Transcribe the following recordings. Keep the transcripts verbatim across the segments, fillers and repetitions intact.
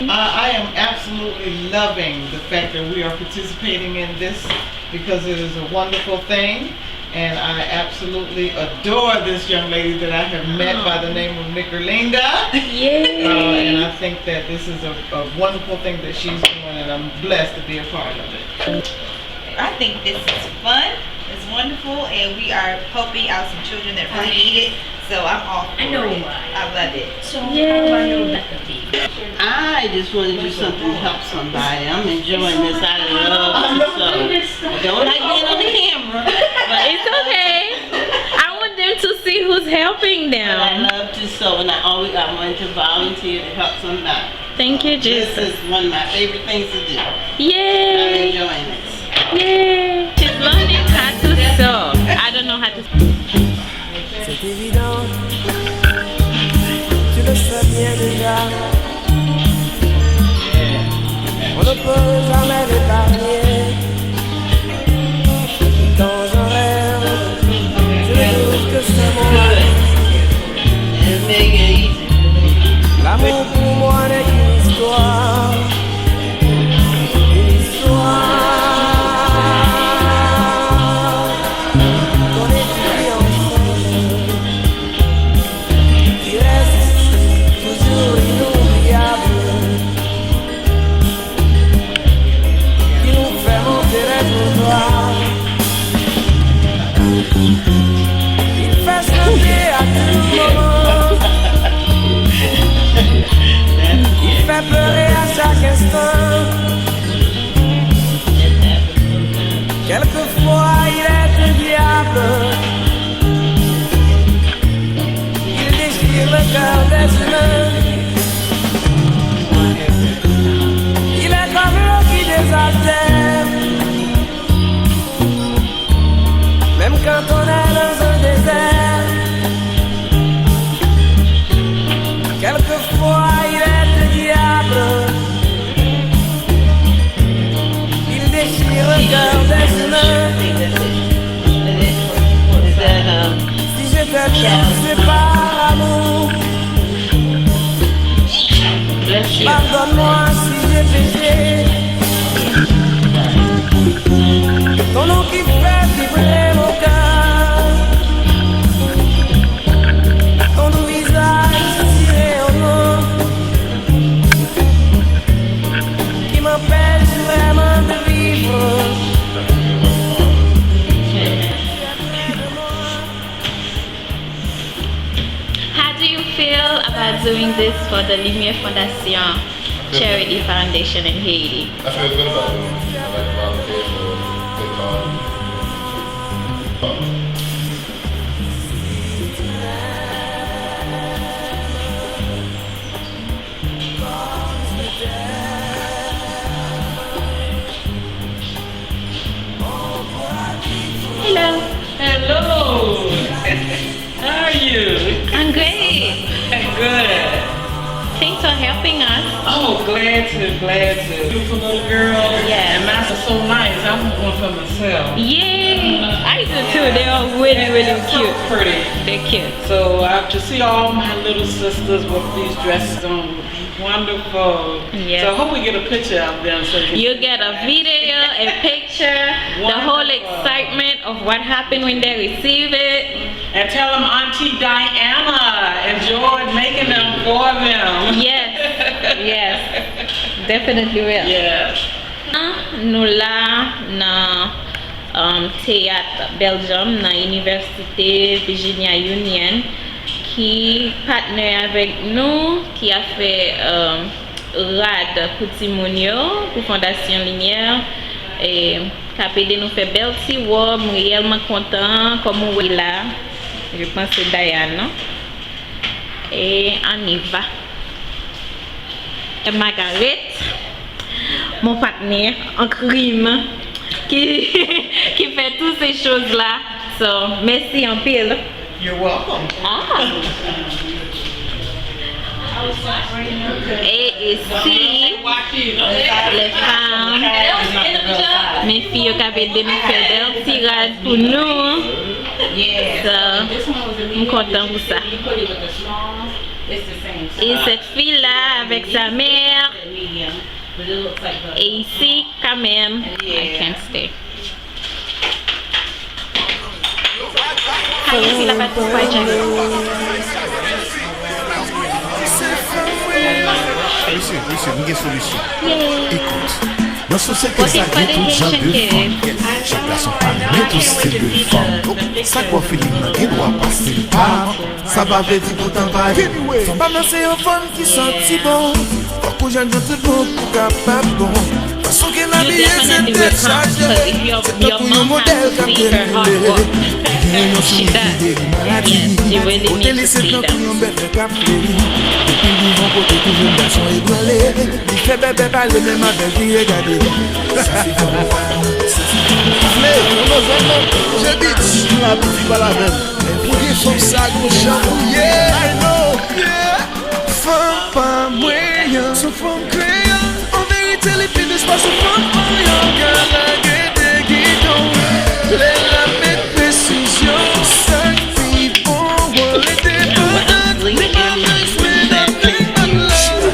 Uh, I am absolutely loving the fact that we are participating in this because it is a wonderful thing. And I absolutely adore this young lady that I have met by the name of Nickerlinda. Yay! Uh, and I think that this is a, a wonderful thing that she's doing, and I'm blessed to be a part of it. I think this is fun, it's wonderful, and we are helping out some children that really need it. So I'm all for it. I love it. So how do I know about the baby? I just want to do something to help somebody. I'm enjoying this. I love to sew. I don't like being on the camera, but it's okay. I want them to see who's helping them. But I love to sew, and I always I wanted to volunteer to help somebody. Thank you, Jesus. This is one of my favorite things to do. Yay! I'm enjoying this. Yay! She's learning how to sew. I don't know how to. C'est évident, tu le sais bien déjà. On ne peut jamais l'épargner. Quand j'en rêve, je ne trouve que ce mot. L'amour pour moi n'est qu'une histoire, une histoire qu'on étudie ensemble, qui reste toujours inoubliable, qui nous fait monter les trottoirs. Il fait chanter à tout moment. Il fait pleurer à chaque instant. Quelquefois, il est un diable. Il déchire le cœur des humains. Il est comme l'eau qui désaltère. Même quand on est dans un désert, quelquefois il est un diable. Il déchire le cœur des humains. Si je t'aime, c'est par amour. Pardonne-moi si j'ai péché. Ton nom qui fait vibrer mon cœur. Ton doux visage si rayonnant qui m'empêche vraiment de vivre. How do you feel about doing this for the Lumière Fondation Charity Foundation in Haiti? I feel good about doing it. I like to volunteer for the cause. Hello. Hello. How are you? I'm great. Good. Thanks for helping us. Oh, glad to, glad to. Beautiful little girl. Yes. And mine are so nice. I want one for myself. Yay! I do too. They are really, really cute. They're so pretty. They're cute. So I, to see all my little sisters with these dresses on would be wonderful. Yes. So I hope we get a picture of them so you can. You get a video, a picture, the whole excitement of what happened when they receive it. And tell them Auntie Diana enjoyed making them for them. Yes, yes, definitely will. Yes. Nou la nan, um, teyat Belgium, nan Inivèsite Virginia Union, ki patnè avèk nou, ki ap fè, um, rad pou timoun yo, pou Fondasyon Limyè, e, k ap ede nou fè bèl ti wòb. M reyèlman kontan, kòm ou wè la. Je pense se Diane, non? Et on y va. Margaret, mon partenaire en crime, qui, qui fait toutes ces choses-là. So, mèsi anpil. You're welcome. Ah. Et ici, les femmes, mes filles, yo k ap ede nou fè bèl ti rad pou nou. So, m kontan pou sa. Et cette fille-là avec sa mère. Et ici, quand même, I can't stay. Haiti, la pa di pa djab. Mesye, mesye, m gen solisyon. Ekout, nan sosyete sa gen tout jan de fanm. Chak gason pa menm tou stil de fanm. Donk, sa k ba w feeling nan gen dwa pa stil pa m. Sa pa vle di pou tan pa gen. Fanm pa nan se yon fanm ki santi bon. Fòk ou jwenn yon tout bon pou kapab bon. Fason ke l abiye se tèt chaje. Se tankou yon modèl k ap derile. Gen yon souri ki geri maladi. Kote li se tankou yon bèt k ap fleri. Depi l rive yon kote tou jèn gason ebranle. Li fè bèbè pale menm avèk li regade. Sa se fanm. Vle, ou nan zòn nan, je bitch, la pou fi pale avè m. Pou gen fanm sa gon jan pou ye. I know. Fanm pa mwen an, se fanm kreyon. An verite, li pi dous pase fanm mwen an. Gala gete gidon, lè l ap met presizyon. Sa k pi bon an, rete pandan li pa bezwen nothing but love.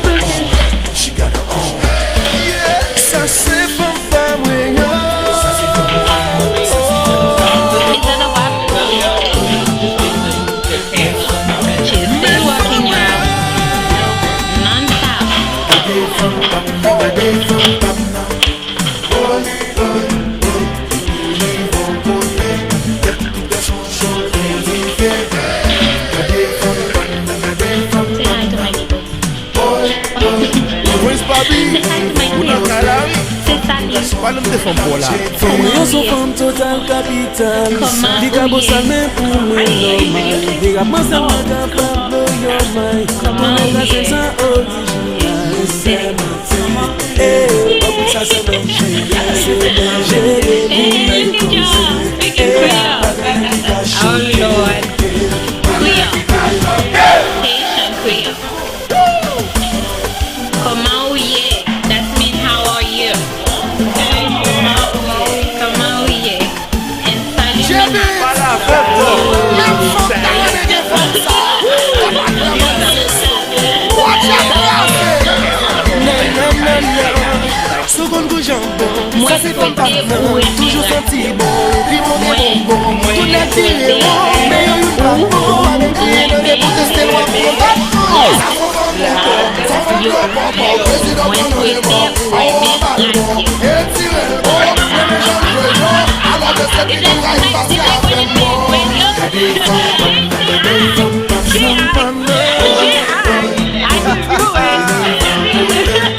She got her own. Yeah, sa se fanm pa mwen an. Is that a wrap? She's still working, y'all. Non-stop. Say hi to my people. Prince Papi, ou nan kay la wi. Pale m de fanm pa w la. Fanm mwen an se yon fanm total kapital. Li ka bosal men pou mwen nòmal. Li rap manzè mwen kapab blow your mind. Konnen sa se sa orijinal. Se manti. Ey, ou konn sa se menm jere, se menm jere pou mwen koze. Ey, pa gen ki ka choke. Haitian Creole. Kòman ou ye? That's mean how are you? Kòman ou ye? And salut. Mwen swete ou renmen radyo. Mwen swete ou renmen radyo. Mwen swete ou renmen radyo. Is that, is that what it means, radio? J A, J A, I do it. Mwen swete ou renmen radyo.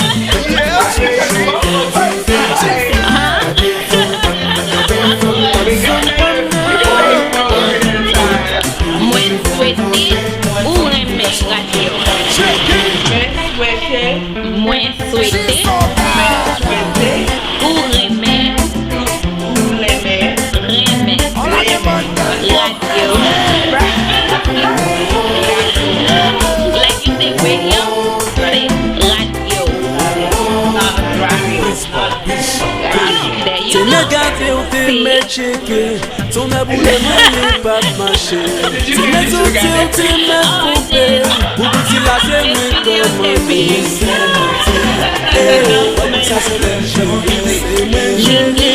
Mwen swete ou renmen, renmen radyo. Like you say radio, say radyo. There you go. See? Se nèg boule manyen p ap mache. Se nèg soti ou te mèt konpe. Pou piti la se mwen kòmande. Se manti. Ey, sa se bèl jan. Se mwen jere.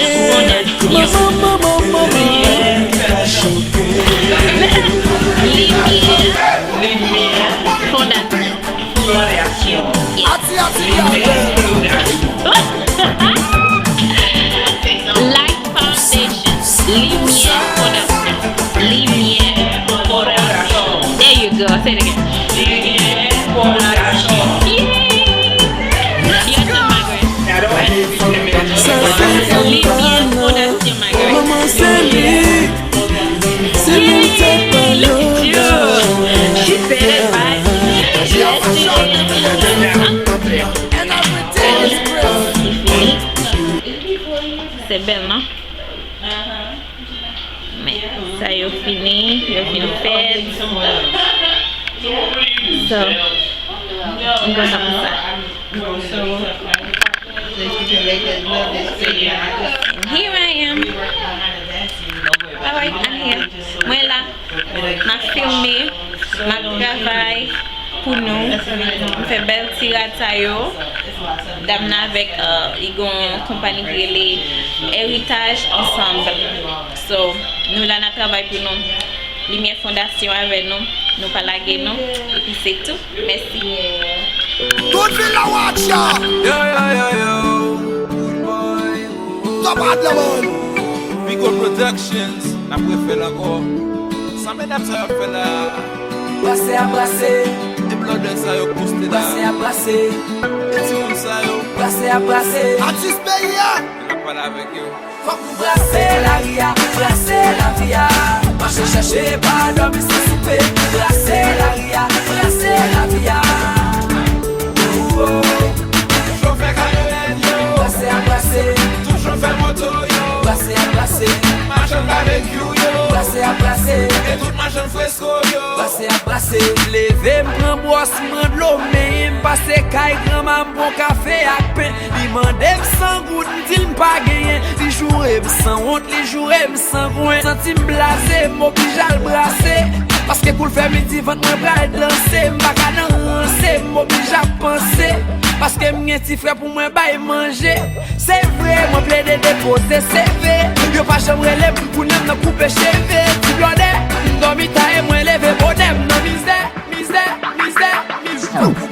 Manman, manman, manman. Ki ka choke. Limyè. Limyè. Fondasyon. Fondasyon. Light Foundation. Limyè Fondasyon. Limyè Fondasyon. There you go. Say it again. Limyè Fondasyon. Yay! Your turn, my girl. Limyè Fondasyon, my girl. Manman se li. Se li tèt pa yo. She said it right. Blessing. Se bèl, non? Men, sa yo fini, yo fin fèt. So, m kontan pou sa. And here I am. Alright, I'm here. Mwen la, m ap filme, m ap travay. Pou nou, m fè bèl ti rad sa yo. Dam nan avèk, euh, li gon konpani ki rele Heritage Ensemble. So, nou la n ap travay pou nou. Limyè Fondasyon avè nou. Nou pa lage nou. Epi se tou. Mèsi. Tout vil la watch ya. Yo, yo, yo, yo. Top at level. Bigo Productions, n ap refè l ankò. Sa medam sa yo ap fè la? Brase a brase. E blòdè sa yo poste la? Brase a brase. E timoun sa yo? Brase a brase. Atis peyi a. N ap pale avèk yo. Fòk nou brase lari a, brase lavi a. Mache chèche pa dòmi san soupe. Brase lari a, brase lavi a. Toujou fè kamyonèt yo. Brase a brase. Toujou fè moto yo. Brase a brase. Machann babekyou yo. Brase a brase. E tout machann fresko yo. Brase a brase. Leve m pran bwòs, m pran dlo, men m pase kay granma, m pran kafe ak pen. Li mande m san goud, m di l m pa genyen. Li joure m san wont, li joure m sangwen. Santi m blaze, m oblije al brase. Paske kou l fè midi, vant mwen pral danse. M pa ka nan ranse, m oblije ap panse. Paske m gen ti frè pou mwen bay manje. Se vre, mwen plede depoze seve. Yo pa janm rele m, kounye a m nan koupe cheve. Ti blòdè, m dòmi ta e mwen leve bonè, m nan mizè, mizè, mizè, mizè.